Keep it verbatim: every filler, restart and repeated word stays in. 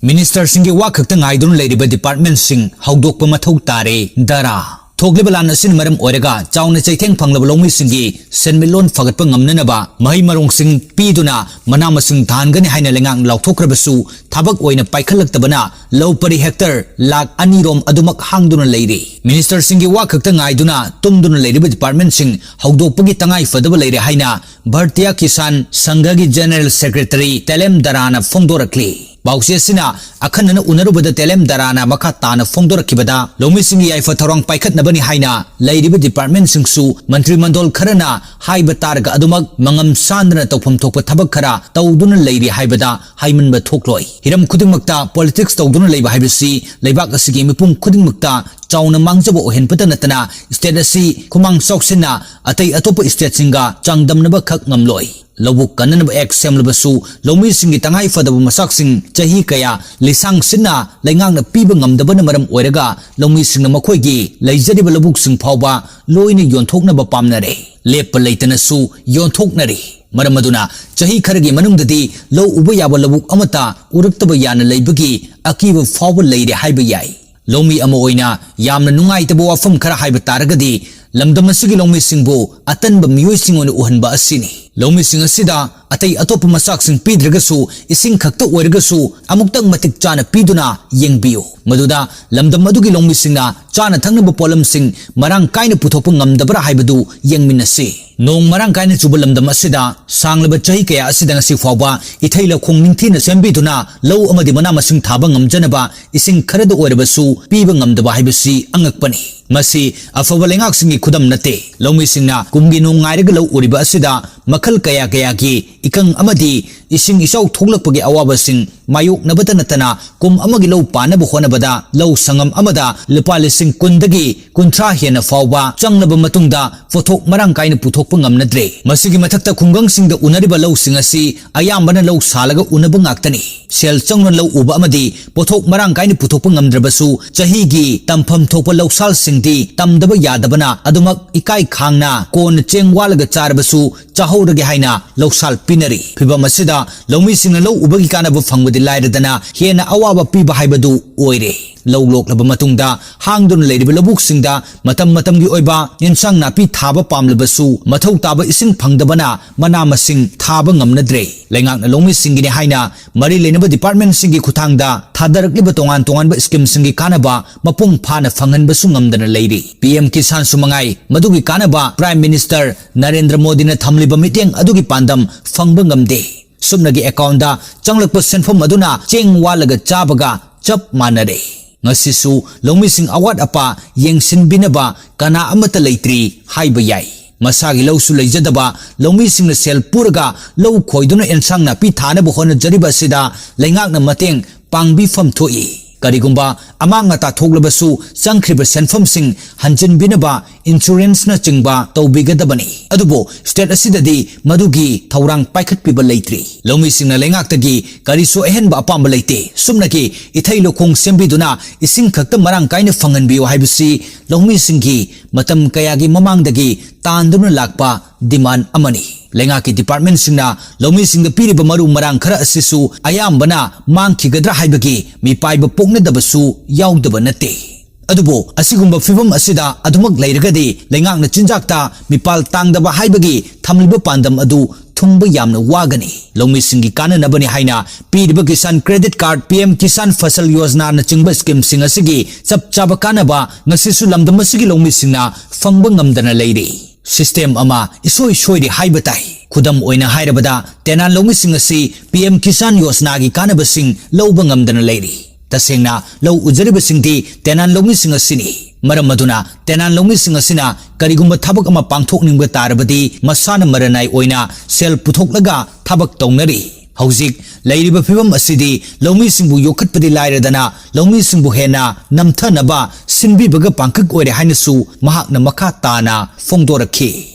ꯃꯤꯅꯤꯁꯇꯔꯁꯤꯡꯒꯤ ꯋꯥ ꯈꯛꯇ ꯉꯥꯏꯗꯨꯅ ꯂꯩꯔꯤꯕ ꯗꯤꯄꯥꯔꯠꯃꯦꯟꯁꯤꯡ ꯍꯧꯗꯣꯛꯄ ꯃꯊꯧ ꯇꯥꯔꯦ꯫ ꯗꯥꯔꯥ꯫ ꯊꯣꯛꯂꯤꯕ ꯂꯥꯟ ꯑꯁꯤꯅ ꯃꯔꯝ ꯑꯣꯏꯔꯒ ꯆꯥꯎꯅ ꯆꯩꯊꯦꯡ ꯐꯪꯂꯕ ꯂꯧꯃꯤꯁꯤꯡꯒꯤ ꯁꯦꯟꯃꯤꯠꯂꯣꯟ ꯐꯒꯠꯄ ꯉꯝꯅꯅꯕ ꯃꯍꯩ ꯃꯔꯣꯡꯁꯤꯡ ꯄꯤꯗꯨꯅ ꯃꯅꯥ ꯃꯁꯤꯡ ꯊꯥꯍꯟꯒꯅꯤ ꯍꯥꯏꯅ ꯂꯩꯉꯥꯛꯅ ꯂꯥꯎꯊꯣꯛꯈ꯭ꯔꯕꯁꯨ, ꯊꯕꯛ ꯑꯣꯏꯅ ꯄꯥꯏꯈꯠꯂꯛꯇꯕꯅ ꯂꯧ ꯄꯔꯤ ꯍꯦꯛꯇꯔ ꯂꯥꯈ ꯑꯅꯤ ꯔꯣꯝ ꯑꯗꯨꯃꯛ ꯍꯥꯡꯗꯨꯅ ꯂꯩꯔꯤ꯫ ꯃꯤꯅꯤꯁꯇꯔꯁꯤꯡꯒꯤ ꯋꯥ ꯈꯛꯇ ꯉꯥꯏꯗꯨꯅ ꯇꯨꯝꯗꯨꯅ ꯂꯩꯔꯤꯕ ꯗꯤꯄꯥꯔꯠꯃꯦꯟꯁꯤꯡ ꯍꯧꯗꯣꯛꯄꯒꯤ ꯇꯉꯥꯏ ꯐꯗꯕ ꯂꯩꯔꯦ ꯍꯥꯏꯅ ꯚꯥꯔꯇꯤꯌꯥ ꯀꯤꯁꯥꯟ ꯁꯪꯘꯒꯤ ꯖꯦꯅꯔꯦꯜ ꯁꯦꯀ꯭ꯔꯦꯇꯔꯤ ꯇꯦꯂꯦꯝ ꯗꯥꯔꯥꯅ ꯐꯣꯡꯗꯣꯔꯛꯂꯤ꯫ ꯄꯥꯎꯆꯦ ꯑꯁꯤꯅ ꯑꯈꯟꯅꯅ ꯎꯅꯔꯨꯕꯗ ꯇꯦꯂꯦꯝ ꯗꯥꯔꯥꯅ ꯃꯈꯥ ꯇꯥꯅ ꯐꯣꯡꯗꯣꯔꯛꯈꯤꯕꯗ, ꯂꯧꯃꯤꯁꯤꯡꯒꯤ ꯌꯥꯏꯐ ꯊꯧꯔꯥꯡ ꯄꯥꯏꯈꯠꯅꯕꯅꯤ ꯍꯥꯏꯅ ꯂꯩꯔꯤꯕ ꯗꯤꯄꯥꯔꯠꯃꯦꯟꯁꯤꯡꯁꯨ ꯃꯟꯇ꯭ꯔꯤ ꯃꯟꯗꯣꯜ ꯈꯔꯅ ꯍꯥꯏꯕ ꯇꯥꯔꯒ ꯑꯗꯨꯃꯛ ꯃꯉꯝ ꯁꯥꯟꯗꯅ ꯇꯧꯐꯝ ꯊꯣꯛꯄ ꯊꯕꯛ ꯈꯔ ꯇꯧꯗꯨꯅ ꯂꯩꯔꯤ ꯍꯥꯏꯕꯗ ꯍꯥꯏꯃꯟꯕ ꯊꯣꯛꯂꯣꯏ꯫ ꯍꯤꯔꯝ ꯈꯨꯗꯤꯡꯃꯛꯇ ꯄꯣꯂꯤꯇꯤꯛꯁ ꯇꯧꯗꯨꯅ ꯂꯩꯕ ꯍꯥꯏꯕꯁꯤ ꯂꯩꯕꯥꯛ ꯑꯁꯤꯒꯤ ꯃꯤꯄꯨꯝ ꯈꯨꯗꯤꯡꯃꯛꯇ ꯆꯥꯎꯅ ꯃꯥꯡꯖꯕ ꯑꯣꯏꯍꯟꯕꯇ ꯅꯠꯇꯅ ꯁ꯭ꯇꯦꯠ ꯑꯁꯤ ꯈꯨꯃꯥꯡ ꯆꯥꯎꯁꯤꯟꯅ ꯑꯇꯩ ꯑꯇꯣꯞꯄ ꯁ꯭ꯇꯦꯠꯁꯤꯡꯒ ꯆꯥꯡꯗꯝꯅꯕ ꯈꯛ ꯉꯝꯂꯣꯏ꯫ ꯂꯧꯕꯨꯛ ꯀꯟꯅꯅꯕ ꯑꯦꯛ ꯁꯦꯝꯂꯕꯁꯨ ꯂꯧꯃꯤꯁꯤꯡꯒꯤ ꯇꯉꯥꯏ ꯐꯗꯕ ꯃꯆꯥꯛꯁꯤꯡ ꯆꯍꯤ ꯀꯌꯥ ꯂꯤꯁꯥꯡ ꯁꯤꯟꯅ ꯂꯩꯉꯥꯛꯅ ꯄꯤꯕ ꯉꯝꯗꯕꯅ ꯃꯔꯝ ꯑꯣꯏꯔꯒ ꯂꯧꯃꯤꯁꯤꯡꯅ ꯃꯈꯣꯏꯒꯤ ꯂꯩꯖꯔꯤꯕ ꯂꯧꯕꯨꯛꯁꯤꯡ ꯐꯥꯎꯕ ꯂꯣꯏꯅ ꯌꯣꯟꯊꯣꯛꯅꯕ ꯄꯥꯝꯅꯔꯦ꯫ ꯂꯦꯞꯄ ꯂꯩꯇꯅꯁꯨ ꯌꯣꯟꯊꯣꯛꯅꯔꯤ꯫ ꯃꯔꯝ ꯑꯗꯨꯅ ꯆꯍꯤ ꯈꯔꯒꯤ ꯃꯅꯨꯡꯗꯗꯤ ꯂꯧ ꯎꯕ ꯌꯥꯕ ꯂꯧꯕꯨꯛ ꯑꯃꯠꯇ ꯎꯔꯛꯇꯕ ꯌꯥꯅ ꯂꯩꯕꯒꯤ ꯑꯀꯤꯕ ꯐꯥꯎꯕ ꯂꯩꯔꯦ ꯍꯥꯏꯕ ꯌꯥꯏ꯫ ꯂꯧꯃꯤ ꯑꯃ ꯑꯣꯏꯅ ꯌꯥꯝꯅ ꯅꯨꯡꯉꯥꯏꯇꯕ ꯋꯥꯐꯝ ꯈꯔ ꯍꯥꯏꯕ ꯇꯥꯔꯒꯗꯤ, ꯂꯝꯗꯝ ꯑꯁꯤꯒꯤ ꯂꯧꯃꯤꯁꯤꯡꯕꯨ ꯑꯇꯟꯕ ꯃꯤꯑꯣꯏꯁꯤꯡ ꯑꯣꯏꯅ ꯎꯍꯟꯕ ꯑꯁꯤꯅꯤ꯫ ꯂꯧꯃꯤꯁꯤꯡ ꯑꯁꯤꯗ ꯑꯇꯩ ꯑꯇꯣꯞꯄ ꯃꯆꯥꯛꯁꯤꯡ ꯄꯤꯗ꯭ꯔꯒꯁꯨ, ꯏꯁꯤꯡ ꯈꯛꯇ ꯑꯣꯏꯔꯒꯁꯨ ꯑꯃꯨꯛꯇꯪ ꯃꯇꯤꯛ ꯆꯥꯅ ꯄꯤꯗꯨꯅ ꯌꯦꯡꯕꯤꯌꯨ, ꯃꯗꯨꯗ ꯂꯝꯗꯝ ꯑꯗꯨꯒꯤ ꯂꯧꯃꯤꯁꯤꯡꯅ ꯆꯥꯅ ꯊꯛꯅꯕ ꯄꯣꯠꯂꯝꯁꯤꯡ ꯃꯔꯥꯡ ꯀꯥꯏꯅ ꯄꯨꯊꯣꯛꯄ ꯉꯝꯗꯕ꯭ꯔꯥ ꯍꯥꯏꯕꯗꯨ ꯌꯦꯡꯃꯤꯟꯅꯁꯤ꯫ ꯅꯣꯡ ꯃꯔꯥꯡ ꯀꯥꯏꯅ ꯆꯨꯕ ꯂꯝꯗꯝ ꯑꯁꯤꯗ ꯁꯥꯡꯂꯕ ꯆꯍꯤ ꯀꯌꯥ ꯑꯁꯤꯗ ꯉꯁꯤ ꯐꯥꯎꯕ ꯏꯊꯩ ꯂꯧꯈꯣꯡ ꯅꯤꯡꯊꯤꯅ ꯁꯦꯝꯕꯤꯗꯨꯅ ꯂꯧ ꯑꯃꯗꯤ ꯃꯅꯥ ꯃꯁꯤꯡ ꯊꯥꯕ ꯉꯝꯖꯅꯕ ꯏꯁꯤꯡ ꯈꯔꯗ ꯑꯣꯏꯔꯕꯁꯨ ꯄꯤꯕ ꯉꯝꯗꯕ ꯍꯥꯏꯕꯁꯤ ꯑꯉꯛꯄꯅꯤ꯫ ꯃꯁꯤ ꯑꯐꯕ ꯂꯩꯉꯥꯛꯁꯤꯡꯒꯤ ꯈꯨꯗꯝ ꯅꯠꯇꯦ꯫ ꯂꯧꯃꯤꯁꯤꯡꯅ ꯀꯨꯝꯒꯤ ꯅꯣꯡ ꯉꯥꯏꯔꯒ ꯂꯧ ꯎꯔꯤꯕ ꯑꯁꯤꯗ ꯃꯈꯜ ꯀꯌꯥ ꯀꯌꯥꯒꯤ ꯏꯀꯪ ꯑꯃꯗꯤ ꯏꯁꯤꯡ ꯏꯆꯥꯎ ꯊꯣꯛꯂꯛꯄꯒꯤ ꯑꯋꯥꯕꯁꯤꯡ ꯃꯥꯌꯣꯛꯅꯕꯇ ꯅꯠꯇꯅ ꯀꯨꯝ ꯑꯃꯒꯤ ꯂꯧ ꯄꯥꯟꯅꯕ ꯍꯣꯠꯅꯕꯗ ꯂꯧ ꯁꯪꯉꯝ ꯑꯃꯗ ꯂꯨꯄꯥ ꯂꯤꯁꯤꯡ ꯀꯨꯟꯗꯒꯤ ꯀꯨꯟꯊ꯭ꯔꯥ ꯍꯦꯟꯅ ꯐꯥꯎꯕ ꯆꯪꯂꯕ ꯃꯇꯨꯡꯗ ꯄꯣꯠꯊꯣꯛ ꯃꯔꯥꯡ ꯀꯥꯏꯅ ꯄꯨꯊꯣꯛꯄ ꯉꯝꯅꯗ꯭ꯔꯦ꯫ ꯃꯁꯤꯒꯤ ꯃꯊꯛꯇ ꯈꯨꯡꯒꯪꯁꯤꯡꯗ ꯎꯅꯔꯤꯕ ꯂꯧꯁꯤꯡ ꯑꯁꯤ ꯑꯌꯥꯝꯕꯅ ꯂꯧ ꯁꯥꯜꯂꯒ ꯎꯅꯕ ꯉꯥꯛꯇꯅꯤ꯫ ꯁꯦꯜ ꯆꯪꯅ ꯂꯧ ꯎꯕ ꯑꯃꯗꯤ ꯄꯣꯠꯊꯣꯛ ꯃꯔꯥꯡ ꯀꯥꯏꯅ ꯄꯨꯊꯣꯛꯄ ꯉꯝꯗ꯭ꯔꯕꯁꯨ, ꯆꯍꯤꯒꯤ ꯇꯝꯐꯝ ꯊꯣꯛꯄ ꯂꯧꯁꯥꯜꯁꯤꯡꯗꯤ ꯇꯝꯗꯕ ꯌꯥꯗꯕꯅ ꯑꯗꯨꯃꯛ ꯏꯀꯥꯏ ꯈꯥꯡꯅ ꯀꯣꯟꯅ ꯆꯦꯡ ꯋꯥꯜꯂꯒ ꯆꯥꯔꯕꯁꯨ ꯆꯥꯍꯧꯔꯒꯦ ꯍꯥꯏꯅ ꯂꯧꯁꯥꯜ ꯄꯤꯅꯔꯤ꯫ ꯐꯤꯚꯝ ꯑꯁꯤꯗ ꯂꯧꯃꯤꯁꯤꯡꯅ ꯂꯧ ꯎꯕꯒꯤ ꯀꯥꯟꯅꯕ ꯐꯪꯕꯗꯤ ꯂꯥꯏꯔꯗꯅ ꯍꯦꯟꯅ ꯑꯋꯥꯕ ꯄꯤꯕ ꯍꯥꯏꯕꯗꯨ ꯑꯣꯏꯔꯦ꯫ ꯂꯧ ꯂꯣꯛꯂꯕ ꯃꯇꯨꯡꯗ ꯍꯥꯡꯗꯨꯅ ꯂꯩꯔꯤꯕ ꯂꯧꯕꯨꯛꯁꯤꯡꯗ ꯃꯇꯝ ꯃꯇꯝꯒꯤ ꯑꯣꯏꯕ ꯌꯦꯟꯁꯥꯡ ꯅꯥꯄꯤ ꯊꯥꯕ ꯄꯥꯝꯂꯕꯁꯨ ꯃꯊꯧ ꯇꯥꯕ ꯏꯁꯤꯡ ꯐꯪꯗꯕꯅ ꯃꯅꯥ ꯃꯁꯤꯡ ꯊꯥꯕ ꯉꯝꯅꯗ꯭ꯔꯦ꯫ ꯂꯩꯉꯥꯛꯅ ꯂꯧꯃꯤꯁꯤꯡꯒꯤꯅꯤ ꯍꯥꯏꯅ ꯃꯔꯤ ꯂꯩꯅꯕ ꯗꯤꯄꯥꯔꯠꯃꯦꯟꯁꯤꯡꯒꯤ ꯈꯨꯠꯊꯥꯡꯗ ꯊꯥꯗꯔꯛꯂꯤꯕ ꯇꯣꯉꯥꯟ ꯇꯣꯉꯥꯟꯕ ꯁ꯭ꯀꯤꯝꯁꯤꯡꯒꯤ ꯀꯥꯟꯅꯕ ꯃꯄꯨꯡ ꯐꯥꯅ ꯐꯪꯍꯟꯕꯁꯨ ꯉꯝꯗꯅ ꯂꯩꯔꯤ꯫ ꯄꯤ ꯑꯦꯝ ꯀꯤꯁꯥꯟꯁꯨ ꯃꯉꯥꯏ, ꯃꯗꯨꯒꯤ ꯀꯥꯟꯅꯕ ꯄ꯭ꯔꯥꯏꯝ ꯃꯤꯅꯤꯁꯇꯔ ꯅꯔꯦꯟꯗ꯭ꯔ ꯃꯣꯗꯤꯅ ꯊꯝꯂꯤꯕ ꯃꯤꯠꯌꯦꯡ ꯑꯗꯨꯒꯤ ꯄꯥꯟꯗꯝ ꯐꯪꯕ ꯉꯝꯗꯦ꯫ ꯁꯨꯞꯅꯒꯤ ꯑꯦꯀꯥꯎꯟꯗ ꯆꯪꯂꯛꯄ ꯁꯦꯟꯐꯝ ꯑꯗꯨꯅ ꯆꯦꯡ ꯋꯥꯜꯂꯒ ꯆꯥꯕꯒ ꯆꯞ ꯃꯥꯟꯅꯔꯦ꯫ ꯉꯁꯤꯁꯨ ꯂꯧꯃꯤꯁꯤꯡ ꯑꯋꯥꯠ ꯑꯄꯥ ꯌꯦꯡꯁꯤꯟꯕꯤꯅꯕ ꯀꯅꯥ ꯑꯃꯠꯇ ꯂꯩꯇ꯭ꯔꯤ ꯍꯥꯏꯕ ꯌꯥꯏ꯫ ꯃꯁꯥꯒꯤ ꯂꯧꯁꯨ ꯂꯩꯖꯗꯕ ꯂꯧꯃꯤꯁꯤꯡꯅ ꯁꯦꯜ ꯄꯨꯔꯒ ꯂꯧ ꯈꯣꯏꯗꯨꯅ ꯑꯦꯟꯁꯥꯡ ꯅꯥꯄꯤ ꯊꯥꯅꯕ ꯍꯣꯠꯅꯖꯔꯤꯕ ꯑꯁꯤꯗ ꯂꯩꯉꯥꯛꯅ ꯃꯇꯦꯡ ꯄꯥꯡꯕꯤꯐꯝ ꯊꯣꯛꯏ꯫ ꯀꯔꯤꯒꯨꯝꯕ ꯑꯃꯥꯡ ꯑꯇꯥ ꯊꯣꯛꯂꯕꯁꯨ ꯆꯪꯈ꯭ꯔꯤꯕ ꯁꯦꯟꯐꯝꯁꯤꯡ ꯍꯟꯖꯤꯟꯕꯤꯅꯕ ꯏꯟꯁꯨꯔꯦꯟꯁꯅꯆꯤꯡꯕ ꯇꯧꯕꯤꯒꯗꯕꯅꯤ꯫ ꯑꯗꯨꯕꯨ ꯁ꯭ꯇꯦꯠ ꯑꯁꯤꯗꯗꯤ ꯃꯗꯨꯒꯤ ꯊꯧꯔꯥꯡ ꯄꯥꯏꯈꯠꯄꯤꯕ ꯂꯩꯇ꯭ꯔꯤ꯫ ꯂꯧꯃꯤꯁꯤꯡꯅ ꯂꯩꯉꯥꯛꯇꯒꯤ ꯀꯔꯤꯁꯨ ꯑꯍꯦꯟꯕ ꯑꯄꯥꯝꯕ ꯂꯩꯇꯦ꯫ ꯁꯨꯞꯅꯒꯤ ꯏꯊꯩ ꯂꯧꯈꯣꯡ ꯁꯦꯝꯕꯤꯗꯨꯅ ꯏꯁꯤꯡ ꯈꯛꯇ ꯃꯔꯥꯡ ꯀꯥꯏꯅ ꯐꯪꯍꯟꯕꯤꯌꯨ ꯍꯥꯏꯕꯁꯤ ꯂꯧꯃꯤꯁꯤꯡꯒꯤ ꯃꯇꯝ ꯀꯌꯥꯒꯤ ꯃꯃꯥꯡꯗꯒꯤ ꯇꯥꯟꯗꯨꯅ ꯂꯥꯛꯄ ꯗꯤꯃꯥꯟ ꯑꯃꯅꯤ꯫ ꯂꯩꯉꯥꯛꯀꯤ ꯗꯤꯄꯥꯔꯠꯃꯦꯟꯁꯤꯡꯅ ꯂꯧꯃꯤꯁꯤꯡꯗ ꯄꯤꯔꯤꯕ ꯃꯔꯨ ꯃꯔꯥꯡ ꯈꯔ ꯑꯁꯤꯁꯨ ꯑꯌꯥꯝꯕꯅ ꯃꯥꯡꯈꯤꯒꯗ꯭ꯔꯥ ꯍꯥꯏꯕꯒꯤ ꯃꯤꯄꯥꯏꯕ ꯄꯣꯛꯅꯗꯕꯁꯨ ꯌꯥꯎꯗꯕ ꯅꯠꯇꯦ꯫ ꯑꯗꯨꯕꯨ ꯑꯁꯤꯒꯨꯝꯕ ꯐꯤꯚꯝ ꯑꯁꯤꯗ ꯑꯗꯨꯃꯛ ꯂꯩꯔꯒꯗꯤ ꯂꯩꯉꯥꯛꯅ ꯆꯤꯟꯖꯥꯛꯇ ꯃꯤꯄꯥꯜ ꯇꯥꯡꯗꯕ ꯍꯥꯏꯕꯒꯤ ꯊꯝꯂꯤꯕ ꯄꯥꯟꯗꯝ ꯑꯗꯨ ꯊꯨꯡꯕ ꯌꯥꯝꯅ ꯋꯥꯒꯅꯤ꯫ ꯂꯧꯃꯤꯁꯤꯡꯒꯤ ꯀꯥꯟꯅꯅꯕꯅꯤ ꯍꯥꯏꯅ ꯄꯤꯔꯤꯕ Kisan credit card, P M Kisan Fasal ꯌꯣꯖꯅꯥꯅꯆꯤꯡꯕ ꯁ꯭ꯀꯤꯝꯁꯤꯡ ꯑꯁꯤꯒꯤ ꯆꯞ ꯆꯥꯕ ꯀꯥꯟꯅꯕ ꯉꯁꯤꯁꯨ ꯂꯝꯗꯝ ꯑꯁꯤꯒꯤ ꯂꯧꯃꯤꯁꯤꯡꯅ ꯐꯪꯕ ꯉꯝꯗꯅ ꯂꯩꯔꯤ꯫ ꯁꯤꯁꯇꯦꯝ ꯑꯃ ꯏꯁꯣꯏ ꯁꯣꯏꯔꯤ ꯍꯥꯏꯕ ꯇꯥꯏ꯫ ꯈꯨꯗꯝ ꯑꯣꯏꯅ ꯍꯥꯏꯔꯕꯗ, ꯇꯦꯅꯥꯟ ꯂꯧꯃꯤꯁꯤꯡ ꯑꯁꯤ ꯄꯤ ꯑꯦꯝ ꯀꯤꯁꯥꯟ ꯌꯣꯖꯅꯥꯒꯤ ꯀꯥꯟꯅꯕꯁꯤꯡ ꯂꯧꯕ ꯉꯝꯗꯅ ꯂꯩꯔꯤ꯫ ꯇꯁꯦꯡꯅ ꯂꯧ ꯎꯖꯔꯤꯕꯁꯤꯡꯗꯤ ꯇꯦꯅꯥꯟ ꯂꯧꯃꯤꯁꯤꯡ ꯑꯁꯤꯅꯤ꯫ ꯃꯔꯝ ꯑꯗꯨꯅ ꯇꯦꯅꯥꯟ ꯂꯧꯃꯤꯁꯤꯡ ꯑꯁꯤꯅ ꯀꯔꯤꯒꯨꯝꯕ ꯊꯕꯛ ꯑꯃ ꯄꯥꯡꯊꯣꯛꯅꯤꯡꯕ ꯇꯥꯔꯕꯗꯤ ꯃꯁꯥꯅ ꯃꯔꯅꯥꯏ ꯑꯣꯏꯅ ꯁꯦꯜ ꯄꯨꯊꯣꯛꯂꯒ ꯊꯕꯛ ꯇꯧꯅꯔꯤ꯫ ꯍꯧꯖꯤꯛ ꯂꯩꯔꯤꯕ ꯐꯤꯚꯝ ꯑꯁꯤꯗꯤ ꯂꯧꯃꯤꯁꯤꯡꯕꯨ ꯌꯣꯛꯈꯠꯄꯗꯤ ꯂꯥꯏꯔꯗꯅ ꯂꯧꯃꯤꯁꯤꯡꯕꯨ ꯍꯦꯟꯅ ꯅꯝꯊꯅꯕ ꯁꯤꯟꯕꯤꯕꯒ ꯄꯥꯡꯈꯛ ꯑꯣꯏꯔꯦ ꯍꯥꯏꯅꯁꯨ ꯃꯍꯥꯛꯅ ꯃꯈꯥ ꯇꯥꯅ ꯐꯣꯡꯗꯣꯔꯛꯈꯤ꯫